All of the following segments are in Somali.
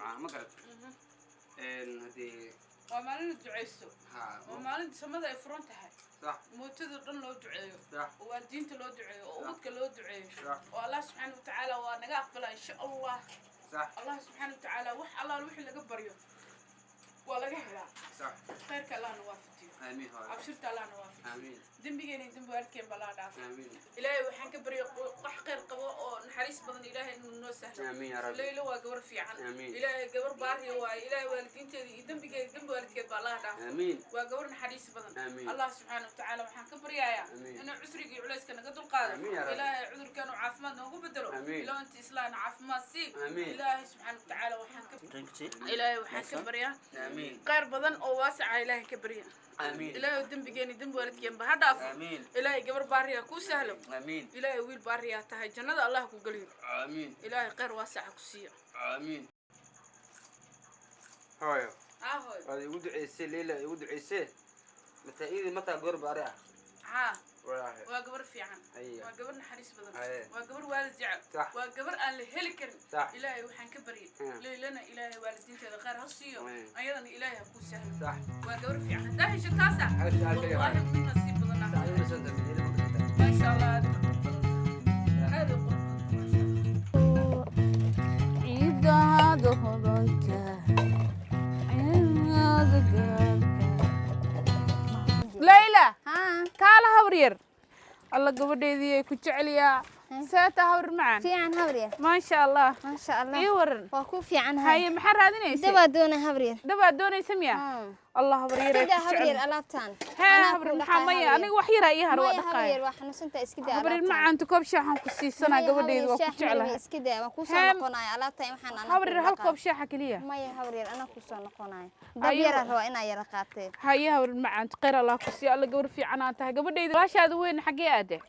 Jimcaha, ma garat? Haddii Waa maalin la duceysto. Ha. Waa maalin samada ay furan tahay. Mootada dhan loo duceeyo. Oo waalidiinta loo duceeyo, oo ubadka loo duceeyo. Oo Allah subxaana watacaala waa naga aqbalaa, insha Allah. Allah subxaana watacaala wax allaal wixii laga baryo waa laga helaa. Khayrka Allahna waafajiyo. Aamiin, hooyo. Abshirta Allahna waafajiyo. Aamiin. Dembigeena iyo dembi waalidkeen ba Allah dhaafo. Aamiin. Ilaahay waxaan ka baryay wax khayr qabo oo naxariis badan Ilaahay inuu noo sahlo. Aamiin yaa rabbi. Leylo waa gabar fiican. Aamiin. Ilaahay gabar baariya waaye. Ilaahay waalidiinteeda iyo dembigeeda, dembi waalidkeed ba Allah dhaafo. Aamiin. Waa gabar naxariis badan. Aamiin. Allah subxaana watacaala waxaan ka baryayaa Aamiin. inuu cusriga iyo culayska naga dulqaado. Aamiin yaa rabbi. Ilaahay cudurkan uu caafimaad noogu bedelo. Aamiin. Ilaahu inta islaana caafimaad sii. Aamiin. Ilaahay subxaana watacaala waxaan ka Ilaahay waxaan ka baryaa Aamiin. khayr badan oo waasica Ilaahay ka barya. Aamiin. Ilaahay dembigeena, dembi waalidkeenba ha dhaafo. Aamiin. Ilaahay gabar baariya kuu sahlo. Aamiin. Ilaahay wiil baariyaa tahay, jannada Allah ku geliyo. Aamiin. Ilaahay khayr waasica ku siiyo. Aamiin, hooyo. Ahoy. Waad igu duceysay, Leila igu duceysay, mataa iidi mataa goor baari ah. Haa. Walaahi. Waa gabar fiican. Aya. Waa gabar naxariis badan. Aye. Waa gabar waalid jecel. Waa gabar aan la heli karin. Ilaahay waxaan ka baryay Leylana ilaahay waalidiinteeda khayr ha siiyo. Ayadana Ilaahay ha kuu sahlo. Waa gabar fiican haddaa hesho taasa. Hawsha aad ka Wallaahi mid nasiib badan ah. Saacadii soo dambeeyay, Leila ma kasata. Maasha Allah, aad u qurux badan, aad u qurux badan, maasha Allah. Ciidaada hodanka, ciidaada gaarka. Leyla. Haa. Kaala, habar yar. Alla, gabadheedii ay ku jeceliyaa. Seeta, habar macaan? Fiican, habaryar. Maasha Allah. Maasha Allah. Ii waran. Waa ku fiican. Haye, maxaa raadinaysa? Dabaa doona, habaryar. Dhabaad doonaysa miya? Allah, habar yar ay Iska daa, ku habaryar, jecel. alaabtaan. Hee. Anaa Habar kuu maxaa? dhaqaaya, Maya. habaryar. Aniga wax yaraa ii har, waa Maya, dhaqaaya. habaryar, waa xanuunsantaa, iska daa Habaryar alaabtaan. macaantu, koob shaaxan ku siisanaa. Maya, Gabadheedu habaryar, waa ku shaah ma rabi, jeclahay. iska daa, waan kuu soo Hee. noqonaya alaabtaan waxaan anaa Habaryar, kuu hal dhaqaa. koob shaaxa keliya. Maya, habaryar, anaa kuu soo noqonaya. Dab Ayo. yaraa rabaa inaa yara qaatee. Haye, habar macaantu, khayr Allah ku siiyo. Alla, gabar fiican aan tahay. Gabadheyda walaashaada weyn xaggee aade?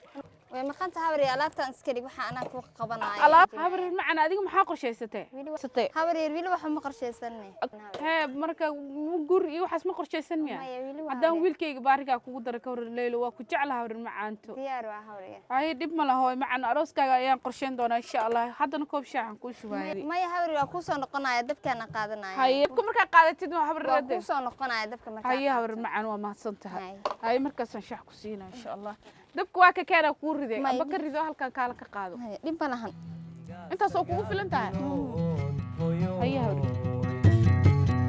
Way maqanta, habaryar, alaabtaan iska dhig, waxaa anaa kuu qabanaya. Alaab, habaryar macaan, adiga maxaa qorshaysatee? Satee? Habaryar, weli waxa ma qorshaysanne. Hee, marka guri iyo waxaas ma qorshaysan miya? Maya, weli waa Haddaan habaryar. wiilkayga baarigaa kugu dara, ka waran? Leylo waa ku jeclaha, habaryar macaanto. Diyaar waa, habaryar. Haye, dhib ma laho, macaan, arooskaaga ayaan qorsheyn doonaa insha Allah. Haddana koob shaaxan kuu shubaayay. Maya, habaryar, waa kuu soo noqonaya, dabkaana qaadanaya. Haye, dabka markaa qaadatid waa Waa habaryar. kuu soo noqonaya dabka markaa Haye, qaato. habaryar macaan, waa mahadsan tahay. Haye. Haye, markaasaan shaax ku siinaa insha Allah. Dabka waa ka keenaa, kuu riday. Maya. Amba ka rido, halkan kaala ka qaado. Haye, dhib ma lahan. Intaas oo kugu filan tahay. Haye, habaryar.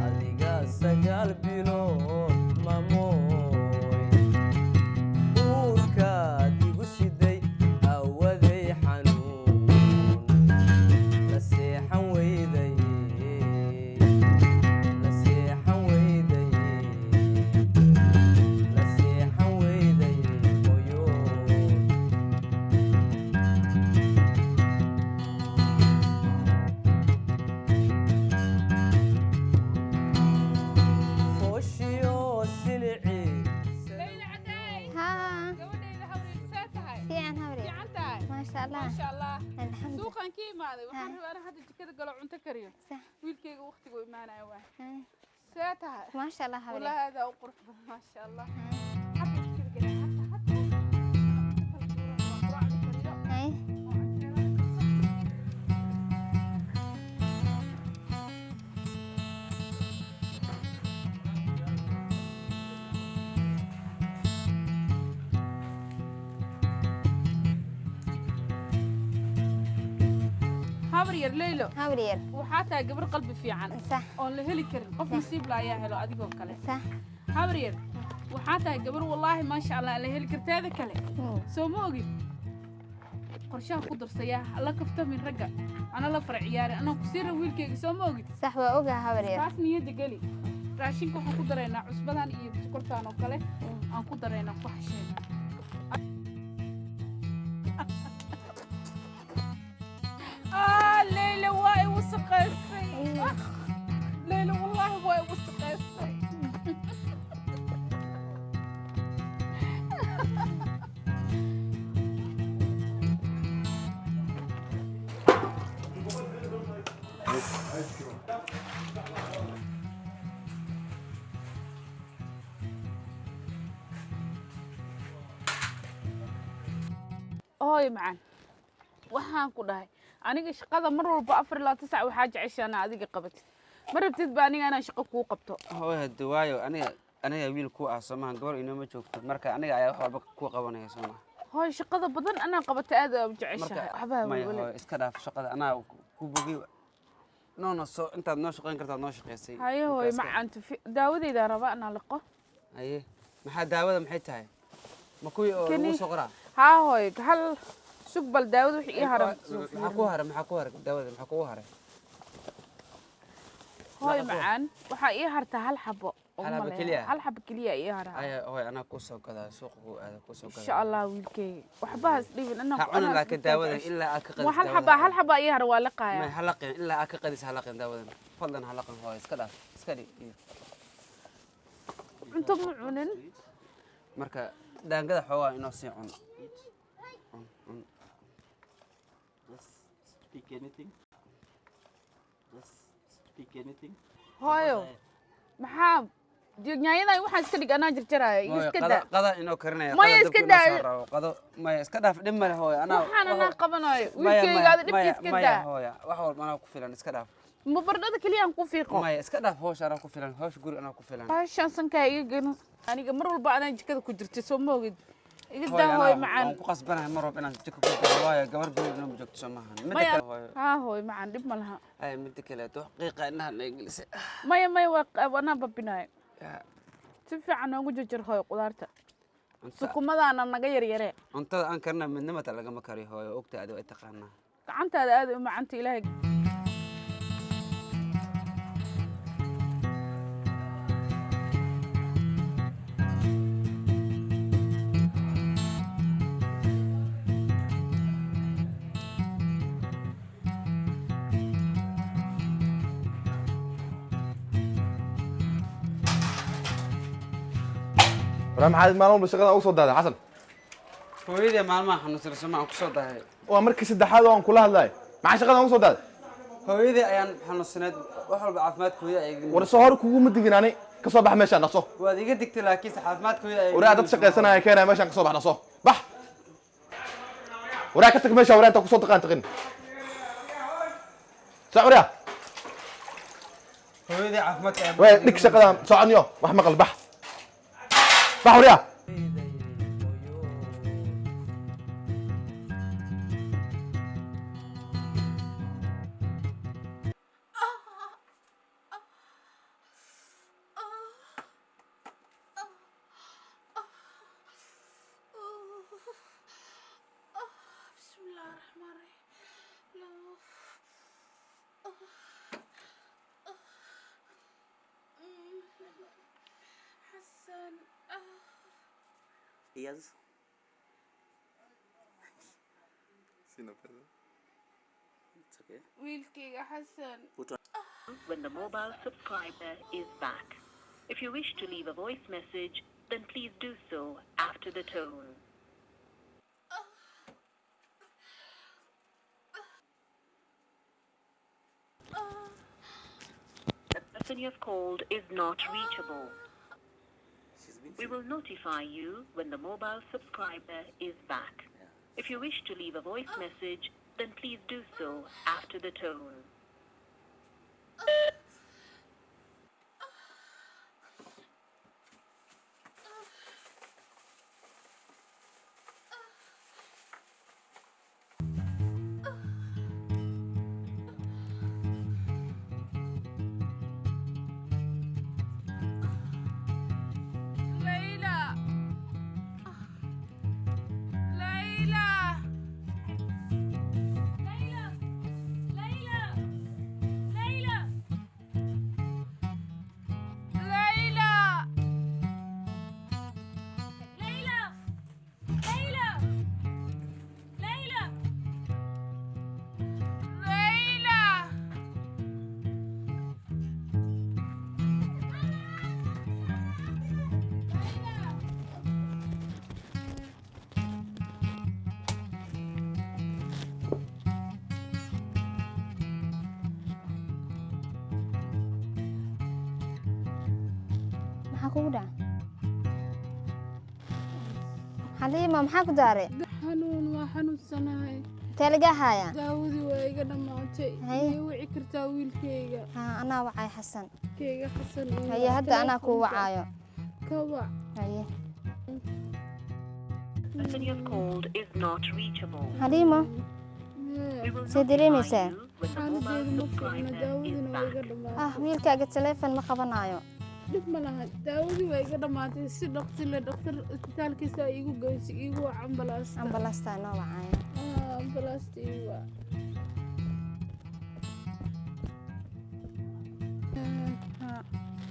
Adiga 9 bilood mamooy uurkaad igu siday, awaday xanuun la seexan weyday, la seexan weyday, la seexan weyday, hooyo. Fooshiyo silici. Haa. Gabadhayda, habaryar, see tahay? Fiican, habaryar. Fiican tahay? Maasha Allah. Maasha Allah. Alxamdu. Suuqan ka imaaday, waxaan Ha. rabaa inaan hadda jikada galo, cunto kariyo. Wiilkayga waqtigu imaanaya waay. See tahay? Maasha Allah, habaryar. Wallahi aadaa u qurux badan, maasha Allah. Hadda jikada gala, hadda hadda kariyo. Haye. Oo canjeerada karso. Habar yar Leylo. Habaryar. Waxaa tahay gabar qalbi fiican oon la heli karin. Qof nasiib la ayaa helo adigoo kale. Habar yar, waxaa tahay gabar, wallaahi, maasha Allah, aan la heli karteeda kale. Soo ma ogid qorshaha ku darsayaa la kaftamin ragga ana la fara ciyaari anaa ku siira wiilkayga, soo ma ogid? Sax, waa ogaa, habaryar. Taas niyadda geli. Raashinka waxaan ku daraynaa cusbadan iyo sokortaan oo kale aan ku daraynaa, ku xasheena. Ah, Leyla waa i wasaqaysay. Ah, Leyla wallaahi waa i wasaqaysay. Hooy macaan, waxaan ku dhahay aniga shaqada mar walba 24 sac waxaa jeceshaana adiga qabatid. Ma rabtid ba aniga inaan shaqo kuu qabto? Hooy, hadda waayo aniga wiil ku ah, soo maaha? Gabar inooma joogto, marka aniga ayaa wax walba kuu qabanaya, soo maha? Hooy, shaqada badan anaa qabata aad aa u jeceshahay, waxbaa Maya. welwele. Hooy, iska dhaaf shaqada, anaa ku bogiy noona soo intaad noo shaqayn kartaad noo shaqaysay. Haye hooy. Marka Macaanto, daawadeydaa rabaa inaan liqo. Haye, maxaa daawada maxay tahay? Ma kuwii oo lagu soo qoraa? Haa hooy, hal sug bal, daawada wixii ii haran. Maxaa ku haray? Maxaa ku haray daawada? Maxaa kugu haray? Hooy macaan, waxaa ii harta hal xabo. Hal xabo Umalaya. Keliya? Hal xabo keliya ii haraa. Aya hooy, anaa kuu soo gadaa, suuqa kuu aada kuu soo gadaa. Insha Allah wiilkeyga, waxba has dhibin inaan Ha cunin laakiin daawadan ilaa aad ka qadis. Waa hal xaba, hal xaba ii hara, waa liqaaya. May, ha laqin ilaa aad ka qadis, ha laqin daawadan, fadlan ha laqin hooy, iska dhaaf, iska dhig. Cunto ma cunin. Marka daangada xoogaa inoo sii cun, cun, cun. Just speak anything. Just speak anything. Hooyo, maxaa nyaanyadan waxaan iska dhig, anaa jarjaraayo iga. Hooyo, Iska qado daa. Qada inoo karinaya. Maya, qada iska dabka inoo daa. soo rabo qado. Maya, iska dhaaf, dhib male hooyo, anaa Waxaan anaa qabanayo. Maya, maya, Wiilkeyga aada maya, dhibkiis ka maya daa. Hooya, wax walba anaa ku filan, iska dhaaf. Ma baradhada keliya aan ku fiiqo? Maya, iska dhaaf, hawsha anaa ku filan, hawsha guri anaa ku filan. Baashaan sankaa iga gelin, aniga mar walba anaa jikada ku jirta, soo ma ogid? Iga Hooyo, daa hooy anaa macaan. waan ku qasbanahay mar walba inaan jiko ku galo, waayo gabar guri inoo joogto, soo maahan? Midda Maya. kale hooyo. Haa hooy macaan, dhib ma laha. Ay, midda kale wax qiiqa indhaha naga gelisay. Maya, maya, waa anaa babinayo. Yaa, Si fiican noogu jarjar hooy qudaarta. Cunta Sukumadaana naga yaryaree. Cuntada aan karina midnimata lagama kariyo hooyo, ogta adigo ay taqaanaa. Gacantaada aad u macanta, Ilaahay. Waraa, maxaad maalin walba shaqada ugu soo daaday, Xasan? Hooyadii maalmaha xanuunsan, soo aan kusoo dahay. Waa markii saddexaad oo aan kula hadlaay, maxaa shaqada ugu soo daaday? Hooyadii ayaan xanuunsaneed, wax walba caafimaadkooda ay War, soo hor kuguma digin ani ka soo bax meeshaan, dhaqso. Waad iga digtay, laakiinse caafimaadkooda ay Waraa, dad shaqaysanaya keenaya meeshaan, ka soo bax, dhaqso bax. Waraa, ka tag meesha, waraa, intaa kusoo taqaan taqin sac, waraa. Hooyadii caafimaadka ayaa Way dhig shaqadan, soconyo, wax maqal, bax bax, waraa. بسم الله الرحمن الرحيم. حسن. Ears. It's okay. Wiilkayga Xasan. Put on. When the mobile subscriber is back. If you wish to leave a voice message, then please do so after the tone. The person you have called is not reachable. She's been We sick. will notify you when the mobile subscriber is back. If you wish to leave a voice message, then please do so after the tone. Layla, Layla, Layla, Layla, Layla, Layla, Layla, Layla, Layla, Layla. Maxaa kugu dhaca, Xaliima? Maxaa ku daaray? Xanuun, waa xanuunsanahay. Intee lagaa hayaa? Daawadii waa iga dhammaatay. Haye. Miyay wici kartaa wiilkayga? Haa, anaa wacay Xasan. Kayga Xasan ii Haye, wac hadda anaa kuu telefoonka. wacaayo. Ka wac. Haye. The person you have called is not reachable. Xaliimo, We will see notify dareemaysaa? you when the mobile Xaaladeedu ma fiicna, subscriber is daawadina waa iga back. dhammaatay. Ah, wiilkaaga taleefon ma qabanaayo. Dhib ma laha, daawadii waa iga dhammaatay. Si dhaqsi leh dhakhtar isbitaalkiisa iigu geyso, iigu wac ambalaasta. Ambalaastaa noo wacaayo. Ah, ambalaasta iigu wac.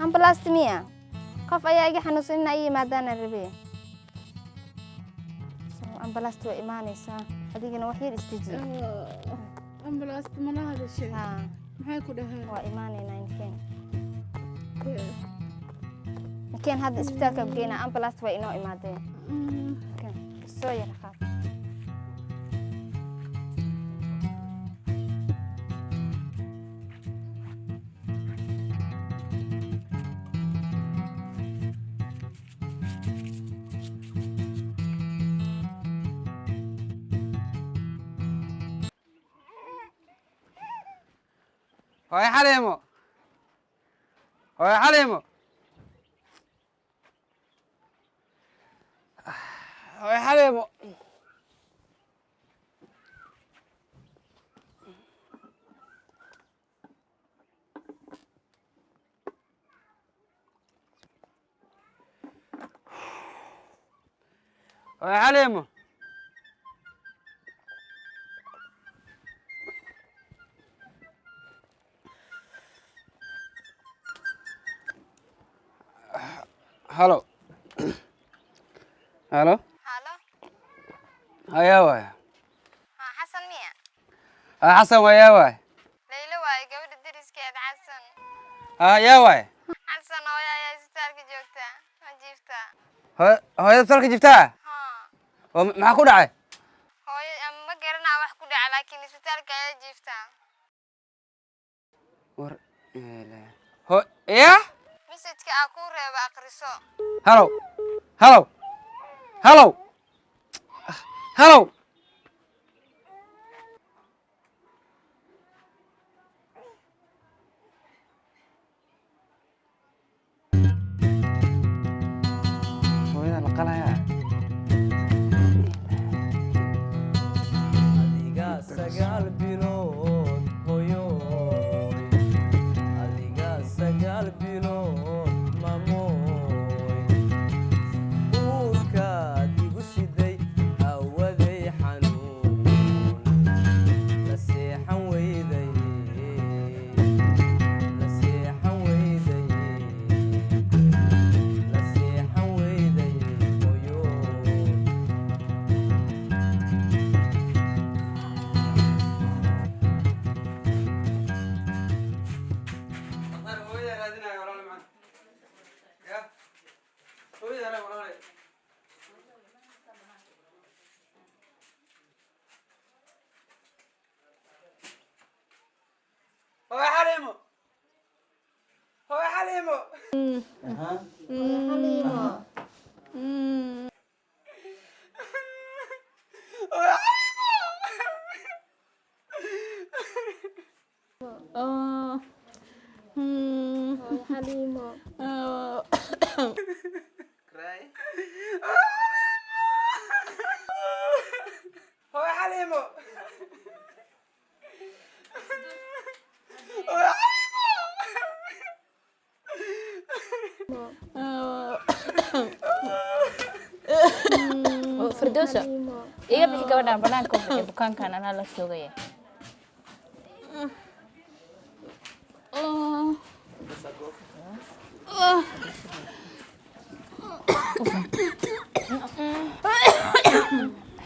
Ambalaasta miya? Qof ayaa iga xanuunsan inaa ii yimaadaana rabe. So, ambalaasta waa imaanaysaa. Adigana wax yar isdeji. Ah, ambalaasta mana hadashay? Haa. Maxay ku dhaheen? Waa imaanaynaa, inkeen. Inkeen hadda isbitaalka ku geynaa, ambalaasta waa inoo imaadeen. Inkeen, soo yar qaad. Hooyo Xaliimo, hooyo Xaliimo, hooyo Xaliimo. Hooyo Xaliimo. Halo, halo. Halo. Hayaa waay. Haa, Xasan miya? Ha, Xasan waa, yaa waay. Laylo waaye, gabadha deriskeeda Xasan. Ha, yaa waay. Xasan, hooyo ayaa isbitaalka joogta. Ma jiiftaa? Hooyada isbitaalka jiftaa? Haa. Oo maxaa ku dhacay? Hooyo ma garanaa wax ku dhaca, laakiin isbitaalka ayaa jiiftaa. War ho ya. Message-ka aa kuu reeba akhriso. Halo, halo, halo, halo. Hooyada la qalayaa. Adiga 9 bilood hooyoy, adiga 9 bilood mamooy, uurkaad igu siday awaday xanuun la seexan weyday, la seexan weyday, la seexan weyday hooyoy. Hooyada raadinaya walaal macaan. Ya, hooyada raad walaal. Hooyo Xaliimo, hooyo Xaliimo. Xaliimo. Hooyo Xaliimo. Hooyo Xaliimo. Cry. Hooyo Xaliimo. Hooyo Xaliimo. Firdowso, iga bixi gabadhan banaanka u bixi, bukaankan anaa la joogaya.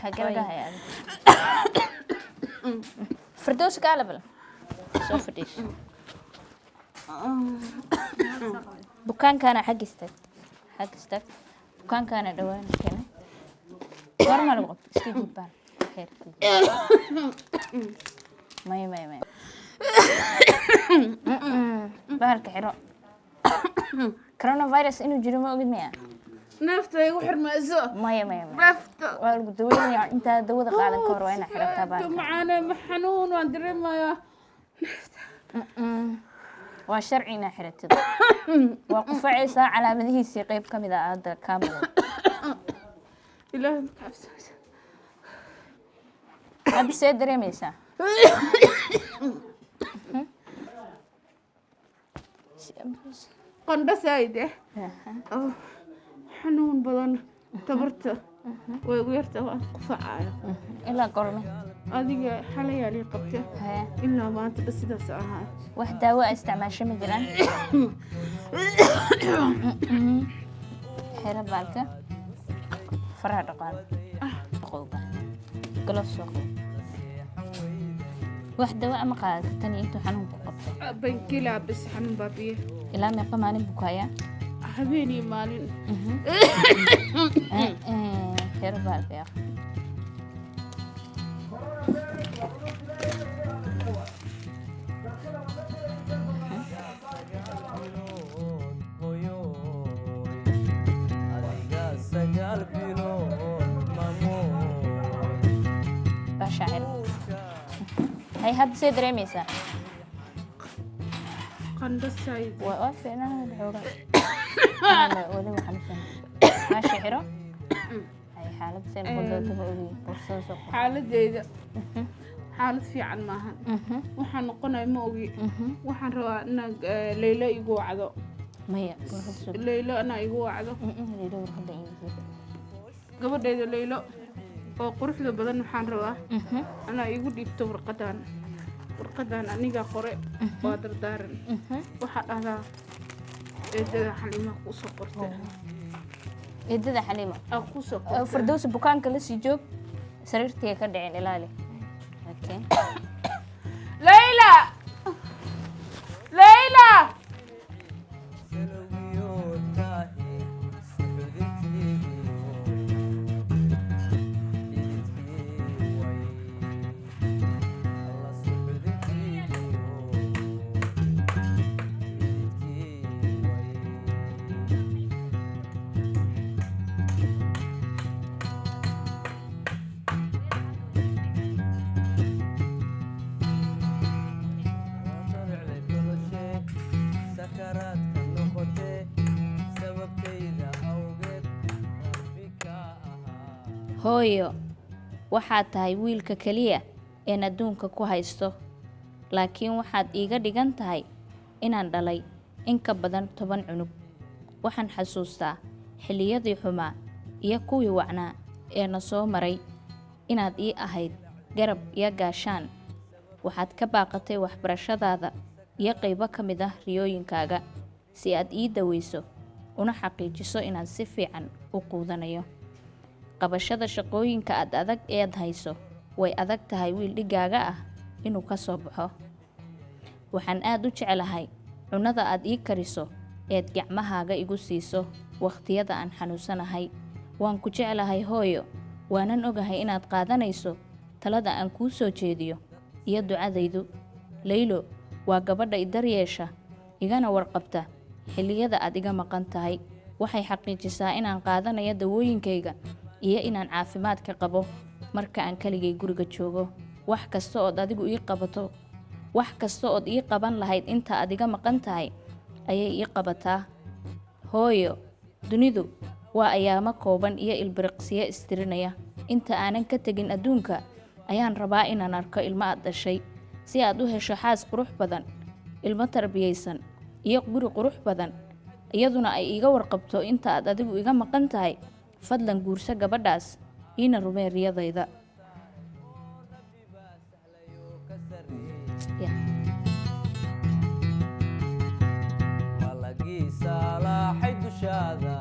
Xagee laga hayaa adiga? Firdowso, kaala bal soo fadhiiso. Bukaankaana xag istaag, xag istaag. Bukaankaana dhawaan keenay. Goorma lagu qabtay? Iska jiib baan xeer. Maya, maya, maya, bahalka xiro. Coronavirus inuu jiro ma ogid miya? Neefta igu xirmayso. Maya, maya, maya. Neefta. Waa lagu daweynayaa. Intaa dawada qaadan ka hor waa inaa xirataa baalka. Macaane, ma xanuun waan dareemayaa. Waa sharci inaa xiratid. Waa qufacaysaa, calaamadihiisii qayb ka mid ah hadda kaa mudan. Ilaahay ma ka cabsanaysa. Hadda see dareemaysaa? Qandho saayid eh. Oh, xanuun badan, tabarta way igu yarta, waan qufacaya. Ilaa gorme? Adiga xalayaa lii qabta. Haya. Ilaa maanta dha sidaas ahaa. Wax daawo a isticmaasho ma jiraan? Xiro baalka, faraha dhaqaan, qowba galof soo qow. Wax daawo ama qaadata tan iyo intuu xanuunku qabtay? Bankilaa bas, xanuun baabiye. Ilaa meeqa maalin buu ku hayaa? Habeen iyo maalin. Xiro baalka yaa. Adiga 9 bilood mamooy. Baashaa xiro. Hay, hadda see dareemaysaa? Qandho saayid. Waa fiicnaa xoogaa, weli xanuunsan. Baasha xiro. Hay, xaalad see noqon doonta ma ogi. Boorsada soo qor. Xaaladeyda xaalad fiican maahan. Waxaan noqonaya ma ogi. Waxaan rabaa inaa Leylo igu wacdo. Maya, warqad soo. Leylo inaa igu wacdo. Leylo warqadda iigu. Gabadhayda Leylo oo quruxda badan waxaan rabaa inaa igu dhiibto warqadan. Warqadan anigaa qore, waa dardaaran. Waxaa dhahdaa eedada Xaliimaha kuusoo qortay. Eedada Xaliima aa kuusoo qortay. Firdowsi, bukaanka la sii joog, sariirtii ka dhicin, ilaali. Okay. Leyla, Leyla. Salowgiyoodkaahi suxudintiigiyo dhididkii way alla suxudintiigiyo dhididkii way. Sakaraadka noqotee sababtayda awgeed rabbi ka ahaa. Hooyo, waxaad tahay wiilka keliya een adduunka ku haysto, laakiin waxaad iiga dhigan tahay inaan dhalay in ka badan 10 cunug. Waxaan xasuustaa xilliyadii xumaa iyo kuwii wacnaa ee na soo maray inaad ii ahayd garab iyo gaashaan. Waxaad ka baaqatay waxbarashadaada iyo qaybo ka mid ah riyooyinkaaga si aad ii daweyso una xaqiijiso inaan si fiican u quudanayo. Qabashada shaqooyinka aad adag eed hayso way adag tahay wiil dhigaaga ah inuu ka soo baxo. Waxaan aad u jeclahay cunnada aad ii kariso eed gacmahaaga igu siiso wakhtiyada aan xanuunsanahay. Waan ku jeclahay hooyo, waanan ogahay inaad qaadanayso talada aan kuu soo jeediyo iyo ducadaydu. Laylo waa gabadha i daryeesha, igana warqabta xilliyada aad iga maqan tahay. Waxay xaqiijisaa inaan qaadanayo dawooyinkayga iyo inaan caafimaadka qabo marka aan keligay guriga joogo. Wax kasta ood adigu ii qabato, wax kasta ood ii qaban lahayd inta aad iga maqan tahay ayay ii qabataa. Hooyo, dunidu waa ayaamo kooban iyo ilbiriqsiyo istirinaya. Inta aanan ka tegin adduunka ayaan rabaa inaan arko ilmo aad dhashay, si aad u hesho xaas qurux badan, ilmo tarbiyaysan iyo guri qurux badan, iyaduna ay iiga warqabto inta aad adigu iga maqan tahay. Fadlan guurso gabadhaas, iina rumee riyadayda. Yeah. Malagii saalaaxay dushaada.